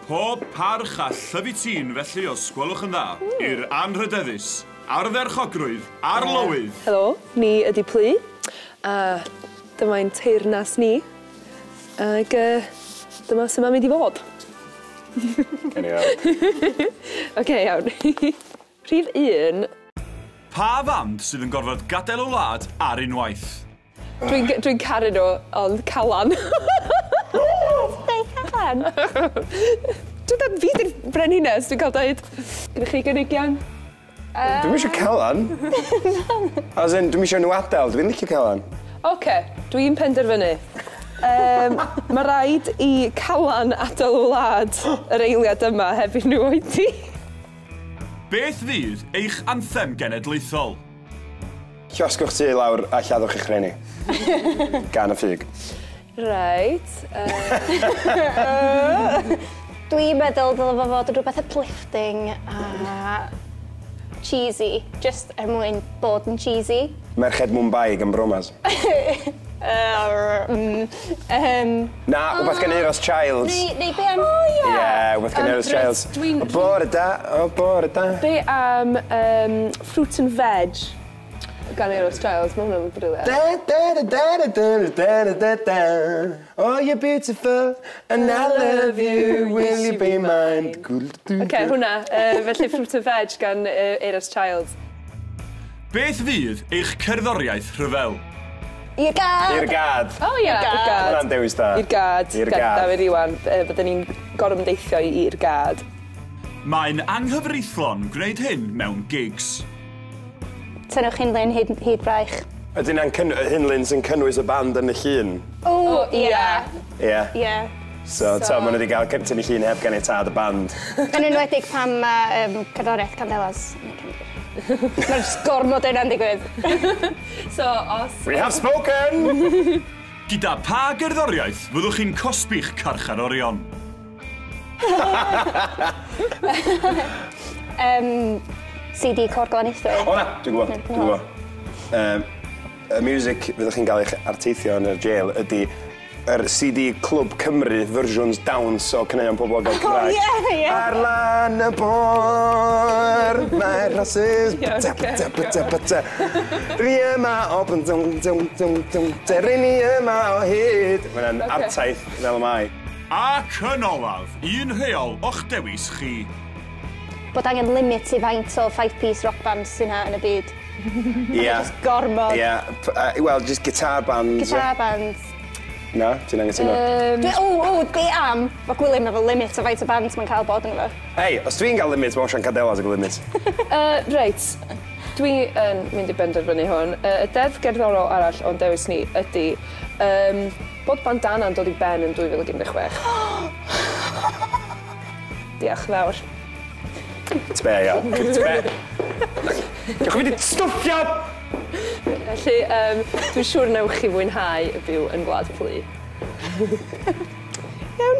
Pob parch a llyfu tîn felly os gwelwch yn dda, i'r anrhydeddus, ardderchogrwydd, arlywydd. Helo, ni ydy Plu, a dyma ein teyrnas ni, ac dyma sut mae'n mynd i fod. Gawn ni weld. Oce, iawn. Rhif 1. Pa fand sydd yn gorfod gadael y wlad ar unwaith? Dwi'n dwi caru nhw, ond Calan. Deud Calan? Dwi'n dweud fi di'r brenhines, dwi'n cael dweud. Gyda chi gynigion? Dwi'm eisiau Calan. As in, dwi'm eisiau nhw adael, dwi'n licio Calan. Oce, dwi'n penderfynu. Mae rhaid i Calan adael y wlad yr eiliad yma heb i nhw oedi. Beth fydd eich anthem genedlaethol? Llosgwch tŷ lawr a lladdwch eich rhieni. Gan y ffug. Reit. Dwi'n meddwl dylai fo fod yn rhywbeth uplifting a cheesy, just er mwyn bod yn cheesy. Merched Mumbai gan Bromas. Na, wbeth gan Euros Childs. Neu be am... O, ie! Ie, wbeth gan Euros Childs. O bore da, o bore da. Be am Fruit and Veg gan Euros Childs? Mae hwnna'n brilliant. Da da da da da da da da da. Oh, you're beautiful and I love you. Will you be mine? Oce, hwnna. Felly Fruit and Veg gan Euros Childs. Beth fydd eich cerddoriaeth rhyfel? I'r gad! I'r gad. O ie, i'r gad. Hwnna'n dewis da. I'r gad. I'r gad. Dafydd Iwan, bydden ni'n gorymdeithio i'r gad. Mae'n anghyfreithlon gwneud hyn mewn gigs. Tynnwch hunlun hyd braich. Ydy hynna'n hunlun sy'n cynnwys y band yn y llun? O, ie. Ie. Ie. So, so maen nhw wedi cael tynnu llun heb ganiatâd y band. Yn enwedig pan mae cerddoriaeth Candelas yn y cefndir. Mae'r jyst gormod yna'n digwydd. So, os... We have spoken! Gyda pa gerddoriaeth fyddwch chi'n cosbi'ch carcharorion? CD Côr Glanaethwy. O na, dwi'n gwybod, dwi'n gwybod. Y music fyddwch chi'n gael eich arteithio yn y jail ydy yr CD Clwb Cymru versions dawns o caneuon poblogaidd Cymraeg. O, ie, ie. Ar lan y bor, mae'r rhosys, byta, byta, byta, byta. Dwi yma o bwm, dwm, dwm, dwm, dwm, dwi ni yma o hyd. Mae'n artaith fel y mae. Ac yn olaf, un rheol o'ch dewis chi. Bod angen limit i faint o 5-piece rock bands sy'n ha yn y byd. Ie. Just gormod. Ie, wel, just guitar bands. Guitar bands. Na, ti'n angytuno? O, be am? Mae Gwilym efo limit o faint o bands mae'n cael bod yn efo. Hei, os dwi'n cael limit, mae Osian Candelas yn cael limit. Reit, dwi yn mynd i benderfynu hwn. Y deddf gerddorol arall o'n dewis ni ydy bod bandana'n dod i ben yn 2016. Diolch fawr. T'be, ia. T'be. Diolch yn mynd i stwffio! Felly, dwi'n siŵr newch chi fwynhau y byw yn Gwlad Plu. Iawn.